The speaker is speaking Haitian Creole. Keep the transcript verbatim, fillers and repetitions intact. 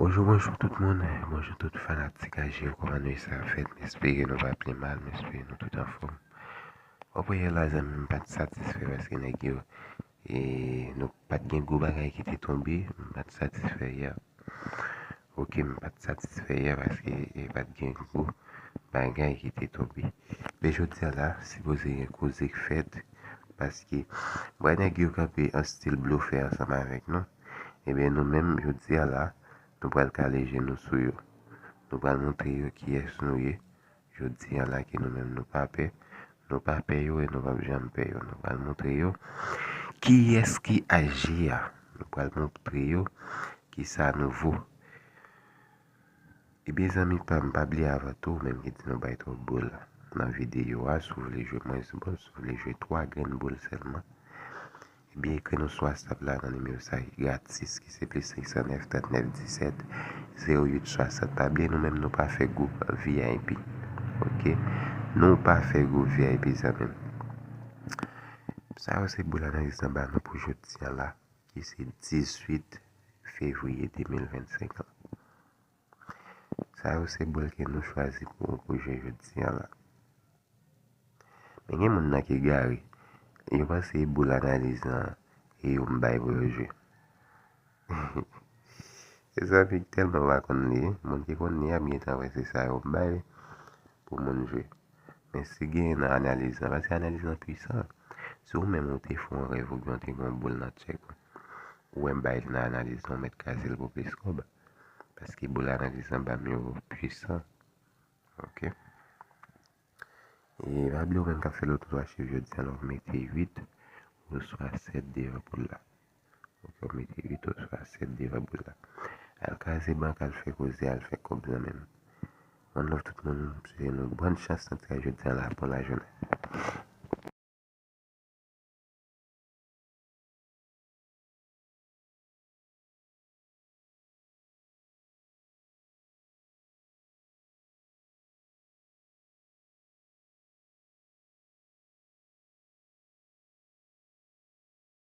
Bonjou, bonjou tout moun, bonjou tout fanatik A J yo, kòman nou ye, sa fèt? M espere nou pa pi mal, m espere nou tout anfòm. Bon, premye la, zanmi, m pa t satisfè paske nèg yo, e, nou pa t gen gwo bagay ki te tonbe, m pa t satisfè yè. Ok, m pa t satisfè yè paske, e, pa t gen gwo bagay ki te tonbe. Men jodi a la, sipoze gen koze k fèt, paske, m wè nèg yo kanpe an stil blofè ansanm avèk nou. Ebyen, nou menm, jodi a la, nou pral kale je nou sou yo. Nou pral montre yo kiyès nou ye. Jodi a la ke nou menm nou pa pè. Nou pa pè yo e nou p ap janm pè yo. Nou pral montre yo kiyès ki A J a. Nou pral montre yo kisa nou vo. Ebyen, zanmi pa m, pa bliye avan tou, ou menm ki di nou bay twòp boul nan videyo a, si w vle jwe mwens boul, si w vle jwe twa grenn boul sèlman, ebyen, ekri nou sou WhatsApp la nan nimewo sa ki gratis, ki se plis senk san nèf, trant nèf, disèt, zewo uit, swasant. Pa bliye, nou menm, nou pa fè gwoup V I P. Ok? Nou pa fè gwoup V I P, zanmi m. Sa yo se boul analiz nan ba nou pou jodi a la, ki se dizuit fevriye de mil vennsenk lan. Sa yo se boul ke nou chwazi pou, pou jwe jodi a la. Men gen moun nan ki egare. Yo panse boul analiz lan e yo m bay pou yo jwe. Mezanmi, tèlman pa konn li, moun ki konn li ap gentan wè se sa yo m bay pou moun jwe. Men si gen nan analiz lan, paske analiz lan pwisan. Si ou menm ou te fè yon rèv oubyen ou te gen yon boul nan tchèk ou, ou wè m bay li nan analiz lan, ou mèt kraze l pou plis kòb. Paske boul analiz lan ba m yo pwisan. Ok? E pa bliye ou menm k ap fè loto twa chif jodi a la, ou mete uit oswa sèt devan boul la. Ok, ou mete uit oswa sèt devan boul la. Al kraze bank, al fè koze, al fè kòb zanmi m. One love tout moun, m swete nou bòn chans nan tiraj jodi a la, bon lajounen.